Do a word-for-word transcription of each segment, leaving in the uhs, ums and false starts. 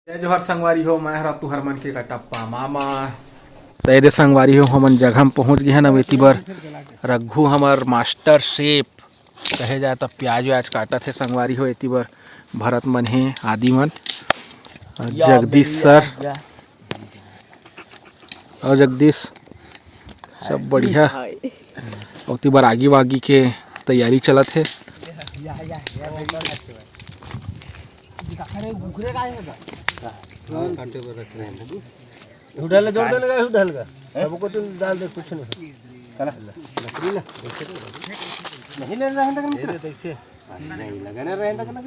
जय जोहार संगवारी हो, मैं हरा तुहर मन के कटप्पा मामा। त एदे संगवारी हो, हमन जगह म पहुंच गे हन। अब एती बर रघु हमर मास्टर शेफ कहे जाए त प्याज व्याज काटत हे संगवारी हो। एती बर भरत मन हे, आदि मन, अउ जगदीश सर, अउ जगदीश, सब बढ़िया। ओती बर आगी वागी के तैयारी चलत हे। उधर ले जोड़ देने का, उधर का। सबको तुम डाल दे, कुछ नहीं। लकड़ी ना। नहीं ले रहा है तक मित्र। नहीं लगा ना रहे तक ना।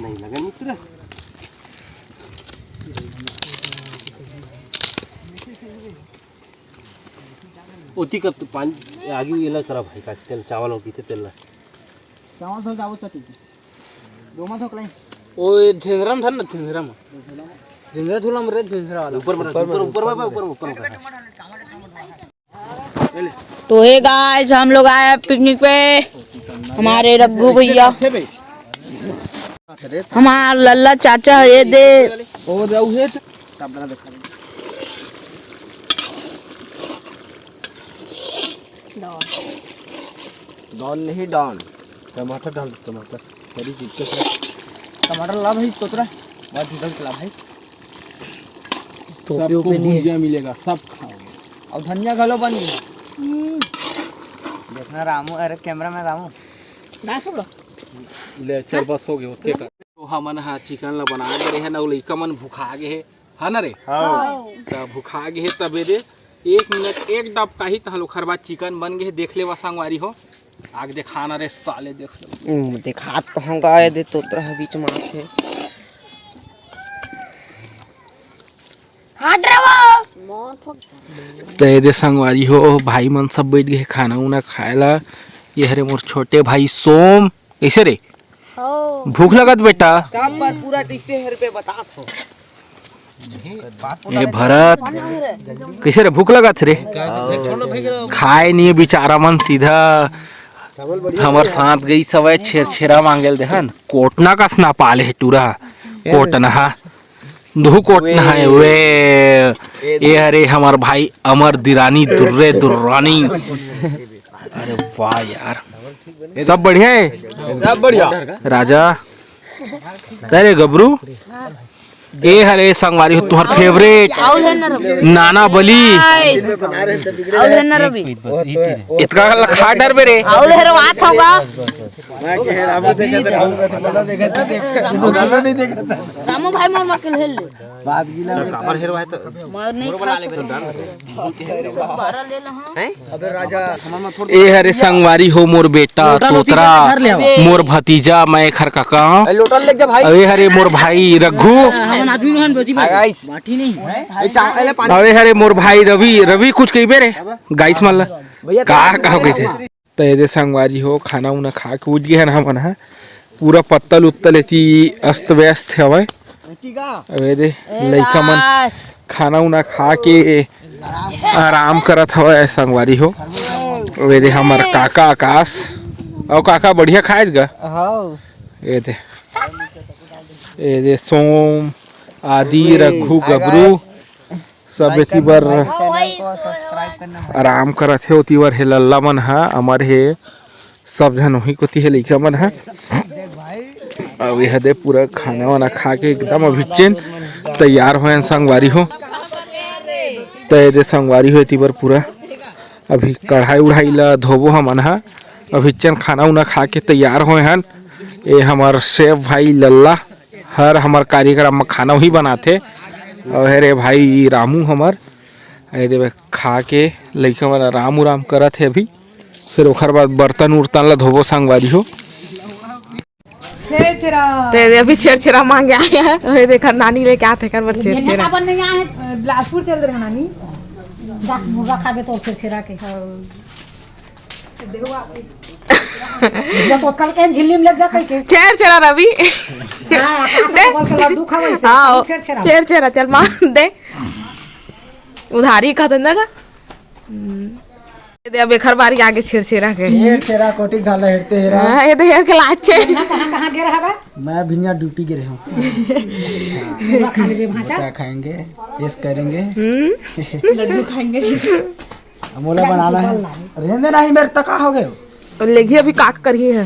नहीं लगा मित्र। ओती कब तो पानी आगे ये ना करा भाई का तेल, चावल होती थे तेल ना। चावल धो जाओ चटी। दो मत हो कलाई। ओ ये झिंझरा में था ना, झिंझरा में। झिंझरा झूला में रे, झिंझरा वाला। ऊपर में, ऊपर, ऊपर में, ऊपर में, ऊपर में। तो हे गाइस, हम लोग आए हैं पिकनिक पे हमारे रघु भैया, हमार लल्ला चाचा है, ये दे। डॉन नहीं डॉन। टमाटर डाल दे, टमाटर। हरी चीज के साथ। टमाटर ला भाई, तोतरा। बात निकल के ला भाई। टोपी सबको उपी नहीं है। भुजिया मिलेगा, सब खाओगे। और धनिया घलो बन गया। हम्म। देखना रामू, अरे कैमरा में रामू। ना सब लोग। ले चल, बस हो गए, ओतके कर। तो हमन हा चिकन ला बना दे रहे हैं ना, लइका मन भुखा गए है, है ना रे? हाँ। त भुखा गए है, तबे दे एक मिनट, एक डबकाही तहन ओखर बाद चिकन बन गए है। देख लेवा संगवारी हो, आग देखाना रे साले, देख ले। हम्म, देखात तो हम गाय दे तोतरा है बीच में आके। हट रहो। त एदे संगवारी हो, भाई मन सब बैठ गए खाना उना खाए ला। ये हरे मोर छोटे भाई सोम, कैसे रे? हो। भूख लगत बेटा? सब बात पूरा तीसरे हर पे बतात हो। ए भरत, कैसे रे, भूख लगत रे? खाए नहीं बेचारा मन, सीधा हमर साथ गई सवय छेरछेरा मांगेल देहन, कोटना कस ना पाले है टूरा, कोटना हा। दुहु कोट नहाए हुए। ये हरे हमर भाई अमर दिरानी दुर्रे दुर्रानी। अरे वाह यार, सब बढ़िया है। सब बढ़िया। राजा, अरे गबरू, ये हरे संगवारी हो, तुम्हार फेवरेट नाना बली। इतका खा डर बे रे। रामू भाई मोर मक्के ले ले। बात गीला तो काबर हेरवाए तो मैं नहीं खा सकता। बारह ले ला, हाँ। ए हरे संगवारी हो मोर बेटा तोतरा, मोर भतीजा, मैं एखर कका। लोटा ले जा भाई। अबे हरे मोर भाई रघु। हम आदमी हन बोजी भाई। बाटी नहीं। अबे हरे मोर भाई रवि, रवि कुछ कहिबे रे गाइस मन ला। का कहो कहिथे? त एदे संगवारी हो, खाना उना खा के उठ गे हन हमन ह। पूरा पत्तल उत्तल एती अस्त व्यस्त हवय। अब एदे लइका मन खाना उना खा के आराम करत हवय संगवारी हो। अब एदे हमर काका आकाश, अउ काका बढ़िया खाएस गा। एदे, एदे सोम, आदि, रघु, गबरू, सब एती बर आराम करत हे। ओती बर हे लल्ला मन ह, अमर हे, सब झन उही कोती हे लइका मन ह। अउ एह दे पूरा खाना वाना खा के एकदम अभिच्चेन तैयार होयन संगवारी हो। त एदे संगवारी हो एती बर पूरा अभी कढ़ाई उढ़ाई ला धोबो हमन ह। अभिच्चेन खाना उना खा के तैयार होए हन। ए हमर शेफ भाई लल्ला हर हमर कार्यक्रम म खाना उही बनाथे। अउ हे रे भाई रामू हमर, ए देवे खा के लइका मन आराम उराम करत हे अभी, फिर ओखर बाद बर्तन उर्तन ला धोबो संगवारी हो। छेरछेरा। ते दे अभी छेरछेरा मांगे आए हैं, ओहे देखा नानी लेके आते कर बर छेरछेरा। साबन नहीं आए। बिलासपुर चल रहे नानी। जा मुर्गा खाबे तो छेरछेरा के। झिल्ली में लग जा कहीं के। छेरछेरा रवि। हाँ, आकाश दे। बोल के लड्डू खावे से, हाँ, छेरछेरा। छेरछेरा, चल मार दे। उधारी कहत ना का? हम्म। ये दे, अब एखर बारी आगे छेरछेरा के। छेरछेरा कोटिक ढाला हेरते हेरा। हाँ, ये दे, यार के लाचे। ना, कहाँ, कहाँ गे रहा बा? मैं भिनिया ड्यूटी गे रहा हूँ। पूरा खा लेबे भांचा। क्या खाएंगे? यस करेंगे। हम्म। लड्डू खाएंगे। अब मोला बनाना है। रेंदे नहीं मेरे तक हो गए। लेगी अभी काक करी है।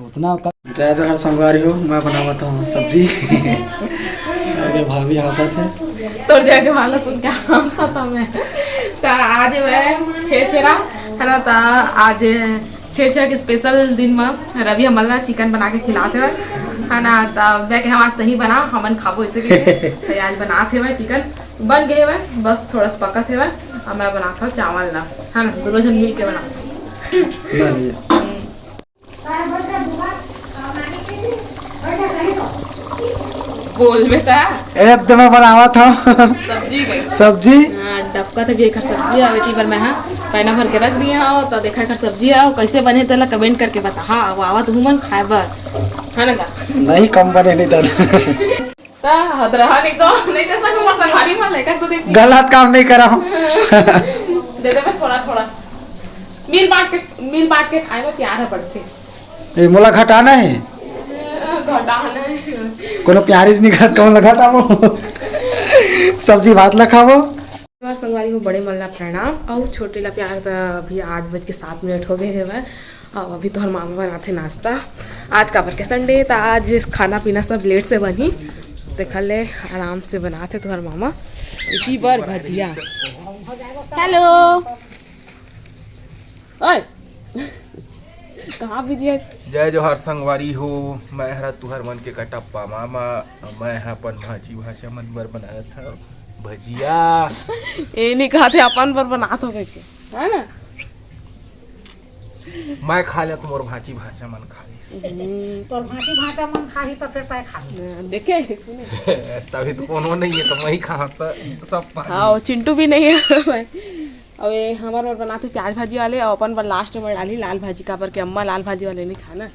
उतना का-, जय जोहार संगवारी हो, मैं बनावत हूँ सब्जी। अरे भाभी हंसत है। तोर जय जोहार ला सुन के हंसत हूँ मैं। त आज वह छेरछेरा है ना, त आज छेरछेरा के स्पेशल दिन में रवि हमन ला चिकन बना के खिलात हवय, है ना। त मैं कहे आज तही बना, हमन खाबो इसे के। त आज बनात हवय चिकन, बन गए हवय, बस थोड़ा सा पकत हवय। अब मैं बनात हूँ चावल ला, है ना, दोनों जन मिल के बनात हूँ। बोल बेटा। ए, अब तो मैं बनावत हूँ। सब्जी के। सब्जी। हाँ, डबका तो भी एकर सब्जी आवे, ती बर मैं, हाँ, पैना भर के रख दिए हूँ, तो देखा एकर सब्जी आओ, कैसे बने तेला कमेंट करके बता। हाँ, वो आवत हूँ मन खाए बर, है ना गा? नहीं, कम बने नहीं तर। ता हद रहा, नहीं तो, नहीं तो सब उमर संभारी में लेकर को दे। गलत काम नहीं करा हूँ। दे दे बस थोड़ा थोड़ा। मिल बांट के, मिल बांट के खाए में प्यार है बढ़ते। ए, मोला घटाना है। घटाना है। कोनो प्यारी से नहीं घट, कौन घटाबो? सब्जी भात ला खाबो। और संगवारी हो, बड़े मन ला प्रणाम, अउ छोटे ला प्यार। त अभी आठ बज के सात मिनट हो गए हवय, अउ अभी तोहर मामा बनाथे नाश्ता। आज काबर के संडे, त आज खाना पीना सब लेट से बनही, तेखर ले आराम से बनाथे तोहर मामा। इसी बर भजिया। हेलो। ओए, कहाँ बिजी है? जय जोहार संगवारी हो, मैं हरा तुहर मन के कटप्पा मामा। मैं ह अपन भांची भांचा मन बर बनावत हव भजिया। ए नहीं कहा थे अपन बर बनात हो करके, है ना? मैं खा लेत, मोर भांची भांचा मन खा ले। हम्म। तोर भांची भांचा मन खाही त फिर तय खा। देखे? तभी तो कोनो नहीं है, तो मैं ही खा, तो सब पानी। हाँ, वो चिंटू भी नहीं है भाई। अब ये हमारे बर बनाते प्याज भाजी वाले, और अपन बर लास्ट में डाली लाल भाजी, काबर के अम्मा लाल भाजी वाले नहीं खाना,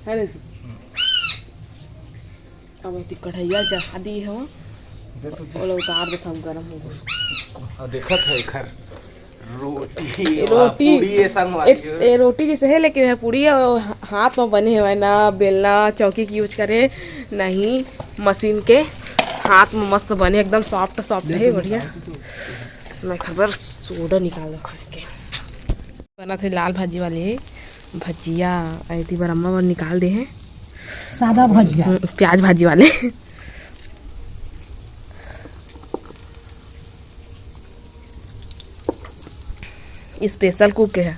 है ना जी? अब एती कढ़ैया चढ़ा दी हो, दे तो दे। ओला उतार देत हम, गरम हो गए। आ, देखत है एखर रोटी, ये आ, रोटी, पूड़ी ये संग वाली ए, है। ए रोटी जैसे है, लेकिन ये पूड़ी है, वो हा-, हाथ में बने हुए ना, बेलना चौकी के यूज करे, नहीं मशीन के, हाथ में मस्त बने, एकदम सॉफ्ट सॉफ्ट है, बढ़िया। मैं खबर सोडा निकाल दो खा के। बनत हे लाल भाजी वाले भजिया, एती बर अम्मा बर निकाल दे हे। सादा भजिया। हम्म, प्याज भाजी वाले। स्पेशल कुक है।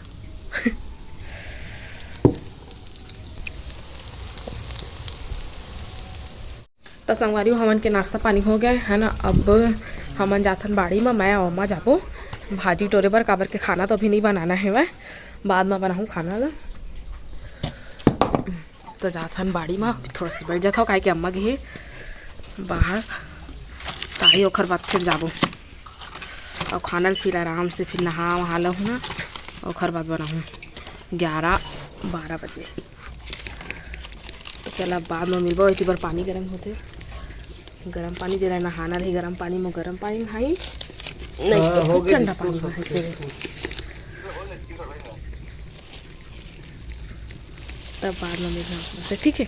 त संगवारी हो, हमन के नाश्ता पानी हो गया है ना। अब हमन जाथन बाड़ी म, मैं अउ अम्मा जाबो भाजी टोरे बर, काबर के खाना तो अभी नहीं बनाना है वह, बाद में बनाहूँ खाना ला। तो जाथन बाड़ी म, थोड़ा सा बैठ जाथव, काहे कि अम्मा गे हे बाहर, ताही ओखर बाद फिर जाबो। अउ खाना ल फिर आराम से फिर नहा वहा लहूँ ना, ओखर बाद बनाहूँ ग्यारह बारह बजे। तो चला, बाद में मिलबो। एती बर पानी गरम होथे, गरम पानी जेला नहाना रही, गरम पानी में गरम पानी नहाई, नहीं हाँ, तो हो फिर गया ठंडा disposal। पानी नहाई से। तब बाद में मिलना आपसे, ठीक है?